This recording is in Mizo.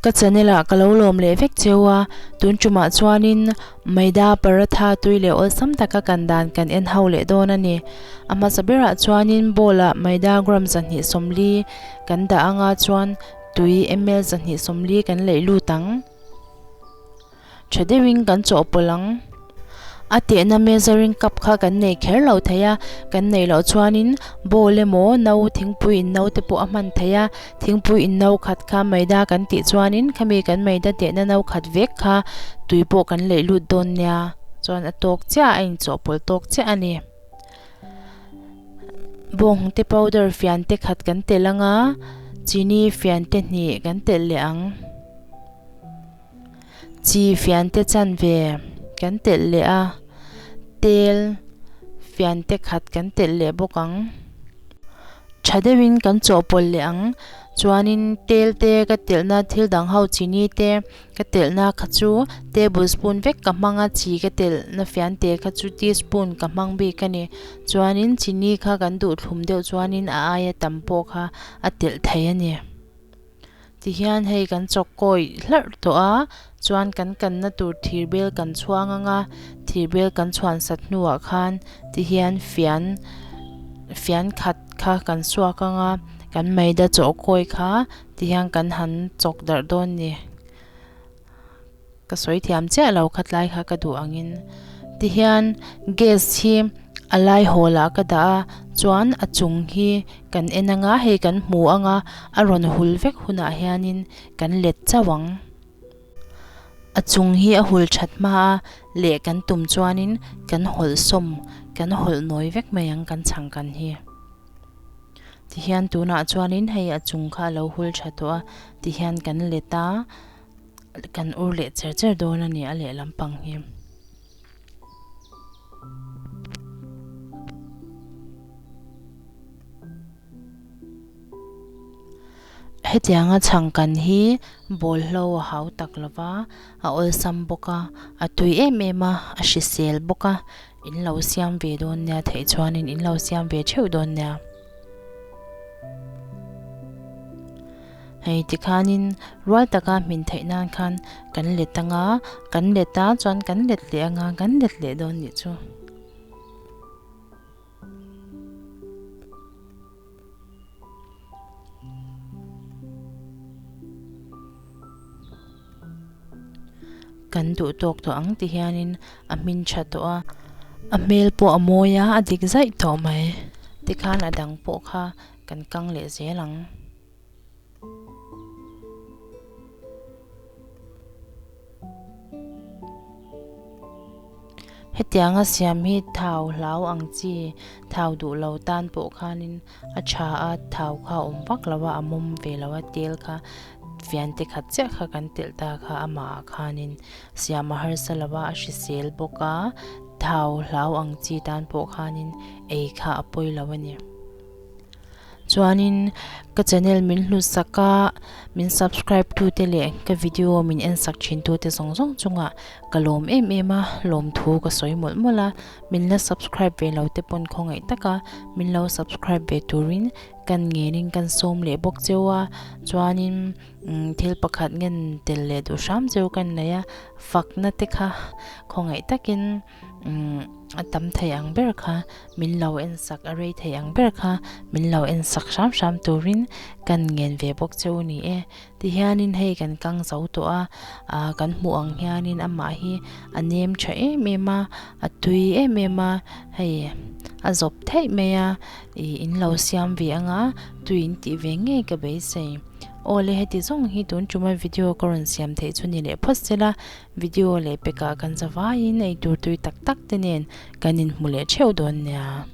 Ka channel ah ka lo lawm leh vek cheu a, tun tumah chuanin maida paratha tui leh awlsam taka kan dan kan en ho leh dawn a ni. A hmasa berah chuanin bowl ah maida gram 240 kan dah anga chuan tui ml 240 kan leih lut ang. Tha deuhin kan chawhpawlh ang. A tehna measuring cup kha kan nei kher lo thei a, kan neih loh chuanin bowl emaw no thingpui in no te pawh a hman thei a, thingpui in no khat kha maida kan tih chuanin khami kan maida tehna no khat vek kha tui pawh kan leih lut dawn nia chuan a tawk chiah a inchawhpawlh tawk chiah a ni. Bawnghnute powder fian te khat kan telh anga chini fian te hnih kan telh leh ang. Chi fiante chanve kan telh leh a, tel fiante khat kan telh leh bawk ang. Tha deuhin kan chawhpawlh leh ang, chuanin tel te ka telhna thil dang ho chini te ka telhna kha chu tablespoon vek ka hmang a, chi ka telhna fiante kha chu teaspoon ka hmang bik a ni. Chuanin chini kha kan duh thlum deuh chuanin a aia tam pawh kha a telh thei a ni. Tihian hei kan chawk kawi hlarh tawh a, chuan kan kanna tur thir bel kan chhuang ang a, thir bel kan chhuan sat hnuah khan tihian fian fian khat kha kan suak ang a, kan maida chawh kawi kha tihian kan han chawk darh dawn a ni. Ka sawi thiam chiah lo kha tlai kha ka duh angin tihian gas hi a lai hawl ah ka dah a chuan a chung hi kan en anga hei kan hmu anga a rawn hul vek hunah hianin kan let chauh ang a chung hi a hul that hma a leh kan tum chuanin kan hawlh sawm kan hawlh nawi vek mai ang kan chhang kan hi. Tihian tunah chuanin hei a chung kha a lo hul tha tawh a tihian kan let a. Kan ur leh cher cher dawn a ni a lehlam pang hi. Hetianga chhang kan hi bawlhlo a hau tak lo va, a awlsam bawk a, a tui em em a, a hrisel bawk a, in lo siam ve dawn nia theih chuanin in lo siam ve theuh dawn nia. Hei tikhanin rual taka hmin theih nan khan kan let anga kan let a chuan kan let leh anga kan let leh dawn nih chu. Kan duh tawk tawh ang ti hianin a hmin tha tawh a, a hmel pawh a mawi a, a dik zaih tawh mai. Tikhan a dang pawh kha kan kang leh zel ang. Hetianga siam hi thau hlau ang chi thau duh lo tan pawh khanin a tha a, thau kha a awm vak lo a, a mawm ve lo a, tel kha fian te khat chiah kha kan telh ta kha amah ah khanin siam a harsa lo a, a hrisel bawk a, thau hlau ang chi tan pawh khanin ei kha a pawi lo a ni. Chuanin ka channel min hlut sak a, min subscribe tu te leh ka video min en sak thin tu te zawng zawng chungah ka lawm em em a, lawmthu ka sawi mawlh mawlh a, min la subscribe ve lo te pawn khawngaih tak a, min lo subscribe ve turin kan ngenin kan sawm leh bawk cheu a, chuanin thil pakhat ngen tel leh duh hram cheu ka nei a, fakna te kha khawngaih takin. Umm a tam thei ang ber kha min lo en sak a rei thei ang ber kha min lo en sak hram hram turin kan ngen ve bawk che u ni e. Tihianin hei kan kang zo tawh a, ah kan hmuh ang hianin amah hi a nem tha em em a, a tui em em a, hei a zawp theih mai a, ih in lo siam ve anga tui in tih ve ngei ka beisei. Aw le heti zawng hi tun tuma video ka rawn siam theih chu ni leh phawt sela. Video leh pekah kan zavaiin eitur tui tak tak te nen kan inhmu leh theuh dawn nia.